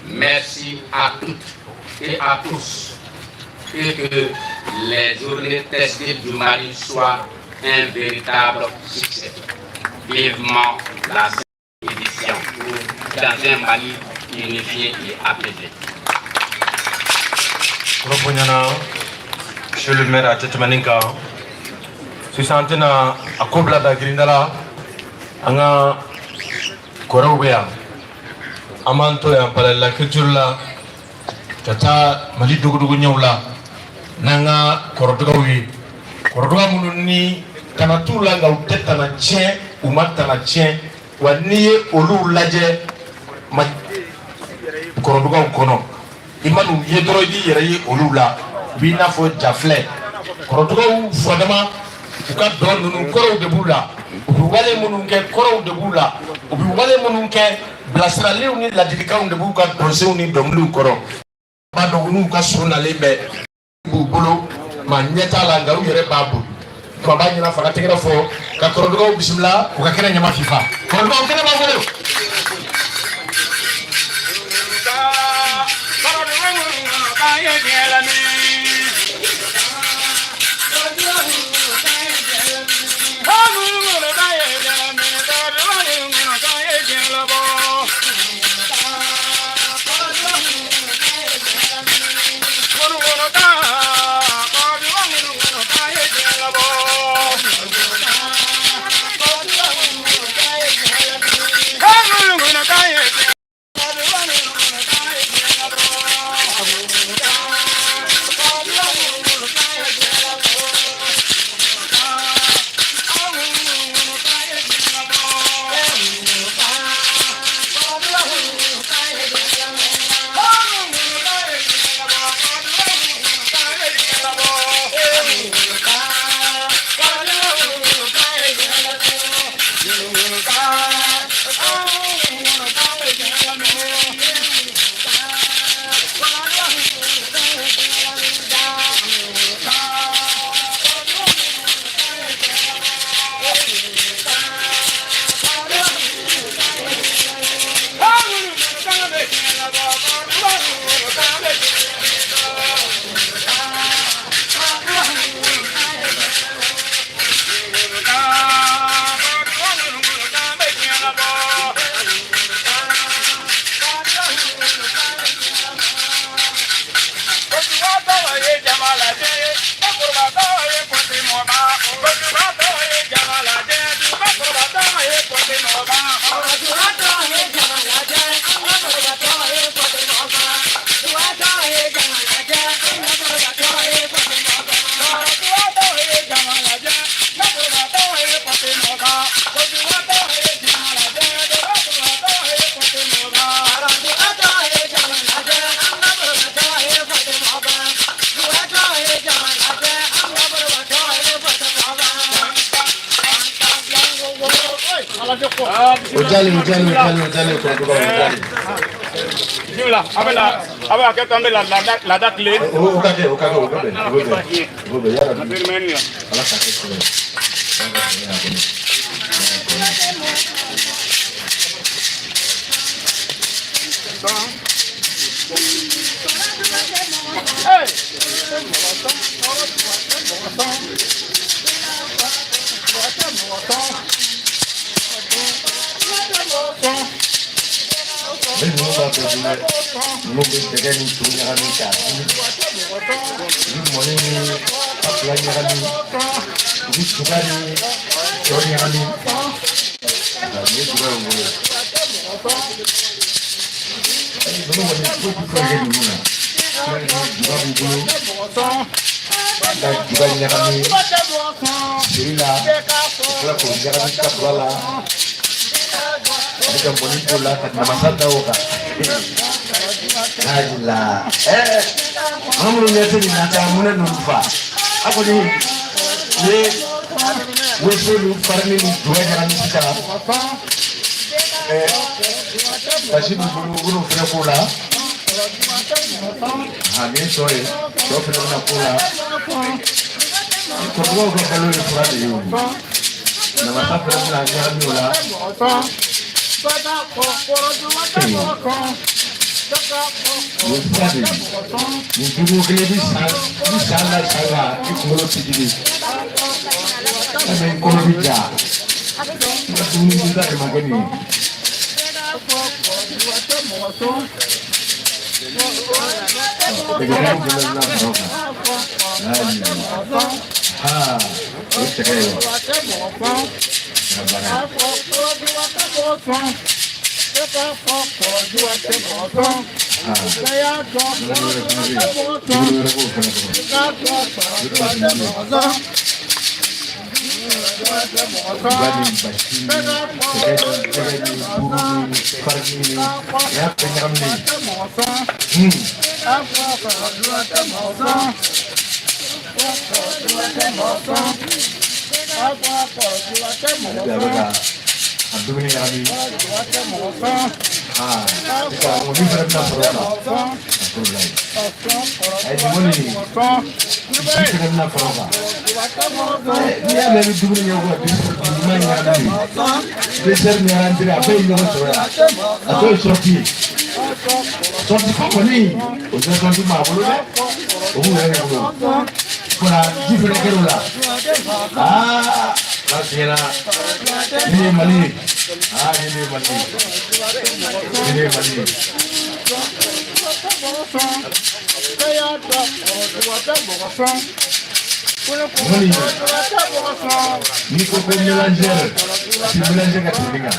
Merci à toutes et à tous et que les journées textiles du Mali soient un véritable succès. Vivement la édition dans un Mali unifié et apaisé. Kɔrɔ bonyana, monsieur le maire, a tɛ tɛmɛ nin kan. Sisan an tɛna a ko bila da girinda la. An ka kɔrɔw bɛ yan, an b'an to yan palais de la culture la ka taa Mali dogodogo ɲɛw la n'an ka kɔrɔdɔgɔw ye, kɔrɔdɔgɔ minnu ni tana t'u la, nka u tɛ tana tiɲɛ, u ma tana tiɲɛ. Wa n'i ye olu lajɛ ma kɔrɔdɔgɔw kɔnɔ, i ma n'u ye dɔrɔn, i b'i yɛrɛ ye olu la, u b'i n'a fɔ jafilɛ. Kɔrɔdɔgɔw furadama, u ka dɔn ninnu kɔrɔw de b'u la, u bɛ wale minnu kɛ, kɔrɔw de b'u la, u bɛ wale minnu kɛ, bilasiraliw ni ladilikanw de b'u ka dɔnsenw ni dɔnkiliw kɔrɔ. B'a dɔn u n'u ka so nalen bɛ b'u bolo, maa ɲɛ t'a la, nka u yɛrɛ b'a bolo. Kuma b'a ɲɛna faga tɛgɛrɛ fɔ ka kɔrɔdɔgɔw bisimila u ka kɛnɛ ɲama fifa. Kɔrɔdɔgɔw, kɛnɛ b'a bolo. O jali, o jali, o jali, o jali, kɔrɔdɔgɔw, o jali. Bismillah, a bɛ la, a bɛ hakɛ to, an bɛ la laada tile. O ka kɛ, o ka kɛ, o bɛ bɛn, o bɛ bɛn, o bɛ bɛn yala bi. Ala k'a kɛ sɛbɛ ye. Ala ka sɛbɛ y'a kɔnɔ. Ne ninnu b'a bɛɛ dun dɛ. Ninnu bɛ dɛgɛ ni to ɲagami k'a dun. U bɛ mɔni ni fila ɲagami. U bɛ juga ni sɔ ɲagami. Nka nin ye juga ye u bolo. Ayi, ninnu kɔni foyi tɛ foyi kɛ ninnu na. Juga b'u bolo. Ka juga ɲagami seri la, ka tila k'o ɲagami kabila la. A bɛ ka mɔni k'o la ka namasa da o kan. Hakilila ɛɛ maa minnu ɲɛ tɛ nin na ka mun ne ninnu fa a kɔni ye woso ni farini ni juga ɲagami sisan. Ɛɛ basi b'u bolo, u bɛn'o fɛnɛ k'o la. A nin ye sɔ ye, sɔ fɛnɛ bɛna k'o la. Kɔrɔbɔrɔw ka balo ye fura de ye o. Namasa fɛnɛ bɛna ɲagami o la. O ye fura de ye. Nin dugu kelen bi san bi san la san la i kunkolo ti dimi. Walima i kɔnɔ bi ja. I ka dumuni dunta de ma kɛ nin ye. Dɛgɛdɛgɛ fana bɛna fara o kan. Ayi. Ha, o ye cɛkɛ ye wa? Kɛra baara ye. Ha, nɔnɔ wɛrɛ fana bɛ yen. Dumuni wɛrɛ b'o fana kɔnɔ. O ye basi ye. Ba ni basi ni sɛgɛ ni jɛgɛ ni buru ni fariki ni o y'a bɛɛ ɲagaminen ye. Ale bɛ a bɛ ka a dumuni ɲagami. Aa, sisan min fana bɛna sɔrɔ o kan, a t'o bila yen. Ayi, nin kɔni ji fana bɛna fara o kan. N'i y'a mɛn i bɛ dumuni kɛ ko ka ɲuman ɲagami, dessert ni entrée a bɛɛ ye ɲɔgɔn sɔrɔ yan. A tɔ ye sortie ye. Sortie ko kɔni o tɛ sortie maa bolo dɛ, o b'u yɛrɛ de bolo. Fana ji fana kɛr'o la. Aa, n'a tiɲɛna, nin ye Mali ye. Aa, nin de ye Mali ye. Nin de ye Mali ye. Mali, n'i ko ko mélangeur, a ti mélanger ka tɛmɛ nin kan.